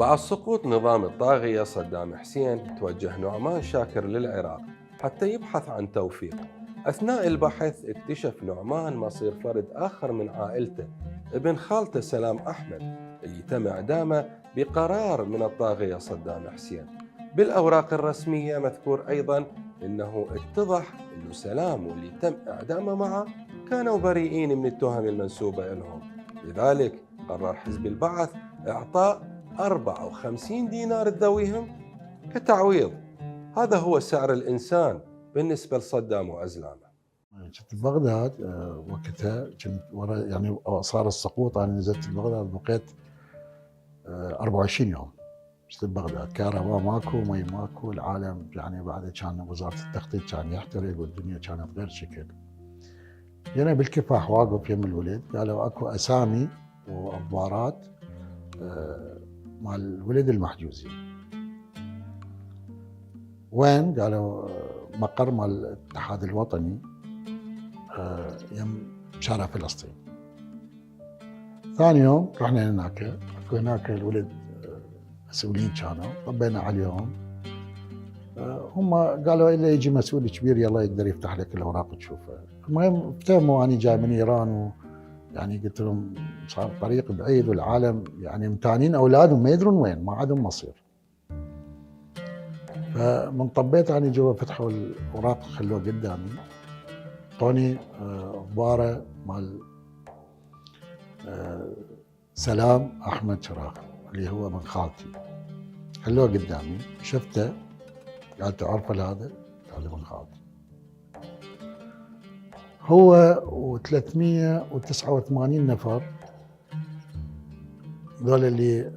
بعد سقوط نظام الطاغية صدام حسين توجه نعمان شاكر للعراق حتى يبحث عن توفيق. أثناء البحث اكتشف نعمان مصير فرد آخر من عائلته، ابن خالته سلام أحمد، اللي تم إعدامه بقرار من الطاغية صدام حسين. بالأوراق الرسمية مذكور أيضاً أنه اتضح أن سلام واللي تم إعدامه معه كانوا بريئين من التهم المنسوبة لهم، لذلك قرر حزب البعث إعطاء 54 دينار ذويهم كتعويض. هذا هو سعر الإنسان بالنسبة لصدام وأزلامه. كنت ببغداد وقتها، كنت ورا يعني صار السقوط، انا نزلت ببغداد بقيت 24 يوم كنت ببغداد. كهرباء ماكو، مي ماكو، العالم يعني بعد كان وزارة التخطيط كان يحترق والدنيا كانت غير شكل. جينا بالكفاح واقف يم الولد، قالوا اكو اسامي واخبارات مع الولد المحجوزين. وين؟ قالوا مقر مال الاتحاد الوطني يم شارع فلسطين. ثاني يوم رحنا هناك، اكو هناك الولد مسؤولين كانوا، طبينا عليهم. هم قالوا الا يجي مسؤول كبير يلا يقدر يفتح لك الاوراق وتشوفها. المهم افتهموا اني جاي من ايران، يعني قلت لهم صار طريق بعيد والعالم يعني متانين اولادهم ما يدرون وين، ما عندهم مصير. فمن طبيت اني جوا فتحوا الاوراق خلوها قدامي، اعطوني اخباره مال سلام احمد شراخ اللي هو من خالتي، خلوه قدامي شفته، قال تعرف هذا؟ قال من خالتي. هو و389 نفر ذولا اللي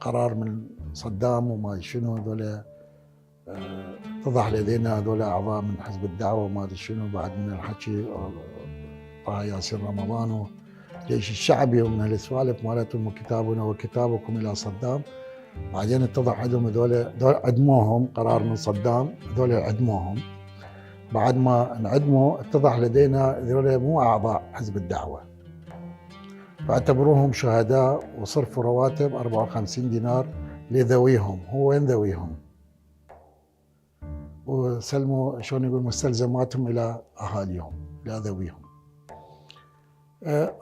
قرار من صدام وما شنو، ذولا اتضح لدينا هذول اعضاء من حزب الدعوه وما ادري شنو، بعد من الحكي طه ياسين رمضان والجيش الشعبي ومن هالسوالف مالتهم وكتابنا وكتابكم الى صدام. بعدين اتضح عندهم هذول عدموهم، قرار من صدام هذول عدموهم. بعد ما انعدموا اتضح لدينا هذول مو اعضاء حزب الدعوه، فاعتبروهم شهداء وصرفوا رواتب 54 دينار لذويهم. هو وين ذويهم؟ وسلموا شلون يقول مستلزماتهم الى اهاليهم، الى ذويهم.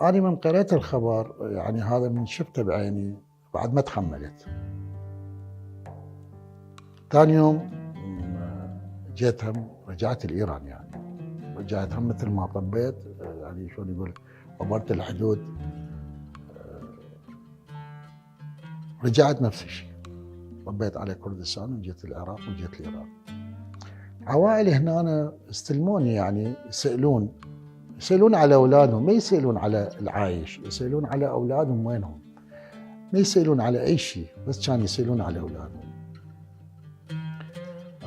انا من قرأت الخبر يعني هذا من شفته بعيني بعد ما تحملت. ثاني يوم جيت هم رجعت لايران، يعني رجعت هم مثل ما طبيت، يعني شلون يقول عبرت الحدود، رجعت نفس الشيء، طبيت على كردستان وجيت العراق وجيت الايران. عوائل هنا أنا استلموني، يعني يسألون على أولادهم، ما يسألون على العايش، يسألون على أولادهم وينهم، ما يسألون على أي شيء، بس كان يسألون على أولادهم.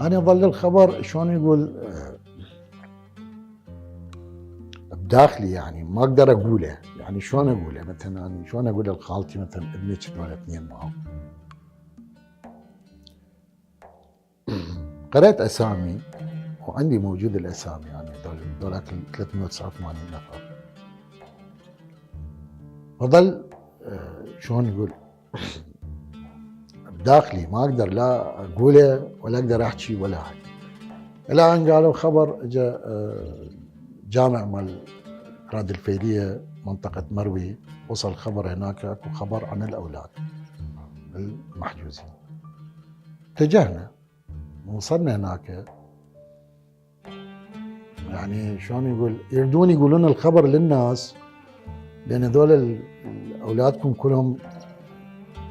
أنا ظل الخبر شلون يقول بداخلي، يعني ما أقدر أقوله، يعني شلون أقوله، مثلا أنا شلون أقول لخالتي مثلا ابنك دول اثنين معه. قرأت أسامي وعندي موجود الأسامي، يعني دولك 389 نفر. فظل شلون يقول بداخلي ما أقدر لا أقوله ولا أقدر أحكي ولا حاجة. إلى أن قالوا خبر إجا جامع مال راد الفيلية منطقة مروي، وصل خبر هناك أكو خبر عن الأولاد المحجوزين. اتجهنا وصلنا هناك، يعني شلون يقول يردون يقولون الخبر للناس، لأن هذول أولادكم كلهم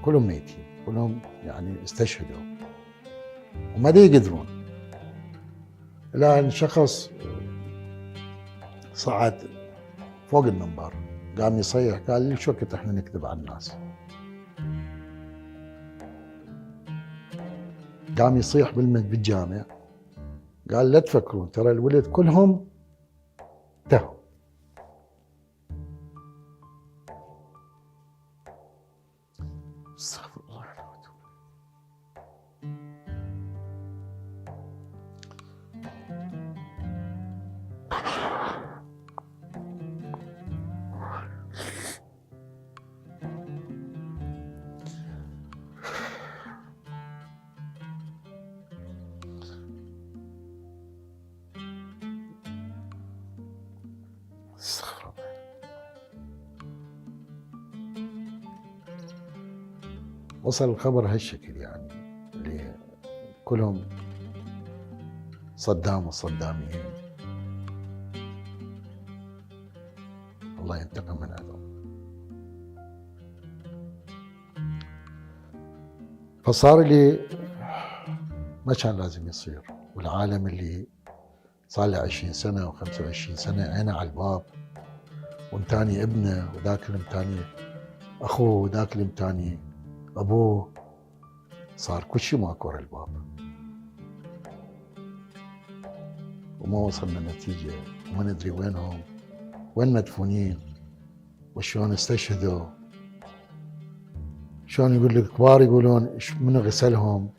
ميتين، كلهم يعني استشهدوا وما يقدرون. إلى أن شخص صعد فوق المنبر قام يصيح، قال لي شو وقت احنا نكذب على الناس. قام يصيح بالجامع، قال لا تفكرون ترى الولد كلهم انتهوا. استغفر الله العظيم. استغفر الله. وصل الخبر هالشكل يعني، اللي كلهم صدام والصداميين، الله ينتقم من عندهم. فصار لي ما كان لازم يصير، والعالم اللي صار له 20 سنة و25 سنة عينه على الباب، ومتاني ابنه، وذاك المتاني اخوه، وذاك المتاني ابوه، صار كل شيء ماكو ورا الباب، وما وصلنا نتيجة، وما ندري وينهم، وين مدفونين، وشلون استشهدوا، شلون يقول الكبار يقولون منو غسلهم،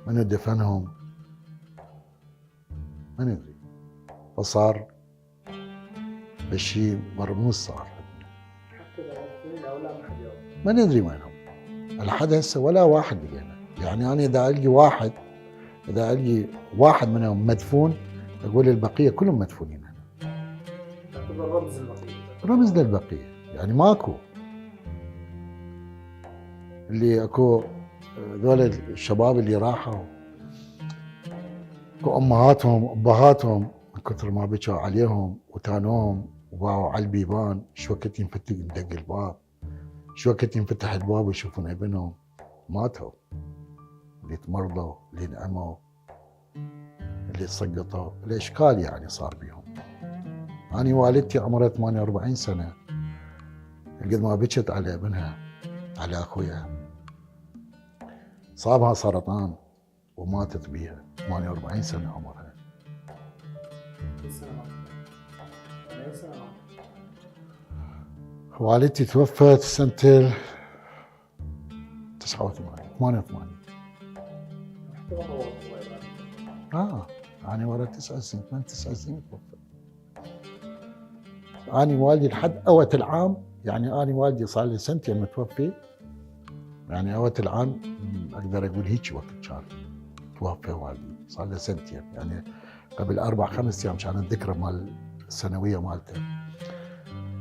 منو دفنهم، ما ندري. فصار بشي مرموز صار، حتى لو مدفونين او لا ما حد يعرف. ما ندري وينهم لحد هسه، ولا واحد لقينا. يعني انا اذا القي واحد منهم مدفون، اقول البقيه كلهم مدفونين هنا. تعتبر رمز البقيه. رمز للبقيه، يعني ماكو اللي اكو ذول الشباب اللي راحوا، اكو امهاتهم ابهاتهم من كثر ما بكوا عليهم وتانوهم وباعوا على البيبان، شو وقت يندق الباب، شو وقت ينفتح الباب ويشوفون ابنهم، ماتوا، اللي تمرضوا، اللي نعموا، اللي سقطوا، الاشكال يعني صار بيهم. أنا والدتي عمرها 48 سنة، قد ما بكت على ابنها، على أخويا، صابها سرطان وماتت بيها، 48 سنة عمرها. كل سنه مات. يعني اي سنه مات. والدتي توفت سنة 88. حتى ما طولت الله يبارك. أنا ورا 9 سنين، 9 سنين توفت. أنا والدي لحد أوت العام، يعني أنا والدي صار لي سنتين متوفي، يعني أوت العام أقدر أقول هيك وقت كان توفى والدي، صار له سنتين، يعني قبل 4-5 أيام كانت الذكرى مال السنوية مالته.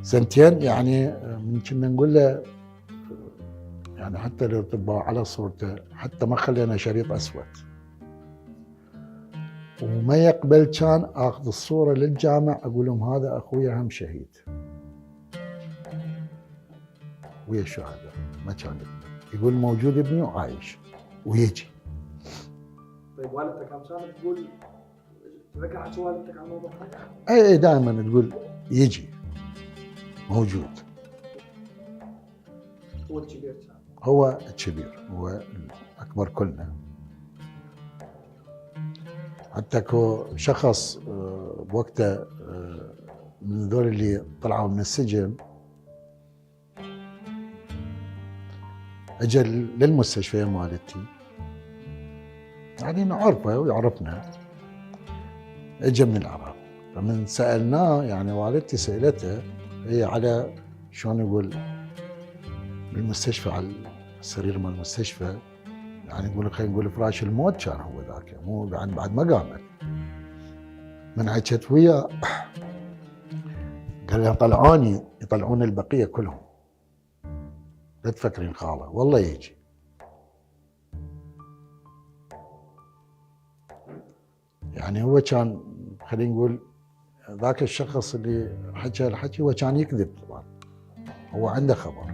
سنتين يعني من كنا نقول له، يعني حتى لو تطبع على صورته، حتى ما خلينا شريط أسود، وما يقبل كان اخذ الصوره للجامع اقول لهم هذا اخويا هم شهيد ويا الشهداء، ما كان يقول موجود ابني وعايش ويجي. طيب والدتك كم كانت تقول، تذكر حكي والدتك عن الموضوع هذا؟ اي دائما تقول يجي موجود. هو الكبير كان. هو الكبير، هو الاكبر كلنا. حتى اكو شخص بوقته من ذول اللي طلعوا من السجن اجى للمستشفى مالتي، يعني نعرفه ويعرفنا، اجى من العراق. فمن سالناه، يعني والدتي سالته هي على شلون يقول بالمستشفى، على السرير مال المستشفى، يعني يقول خلينا نقول فراش الموت كان هو ذاك، مو بعد ما قامت. من حكيت وياه قال لها طلعوني، يطلعون البقيه كلهم، لا تفكرين خاله والله يجي. يعني هو كان خلينا نقول ذاك الشخص اللي حكى الحكي هو كان يكذب طبعا، هو عنده خبر.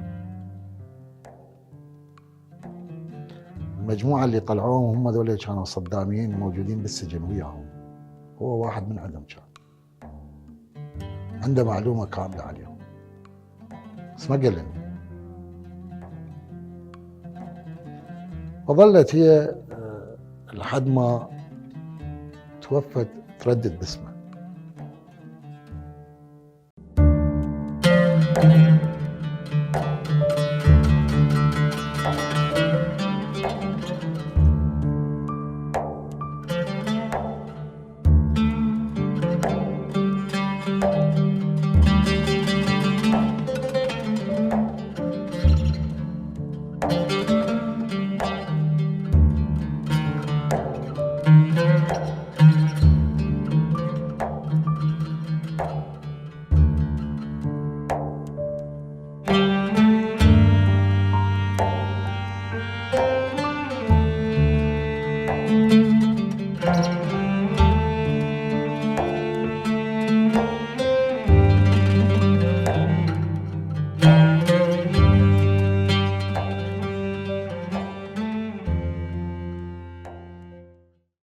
المجموعة اللي طلعوهم هم ذول كانوا صداميين موجودين بالسجن وياهم، هو واحد من عندهم كان عنده معلومة كاملة عليهم، بس ما قال لنا. فظلت هي لحد ما توفت تردد باسمه.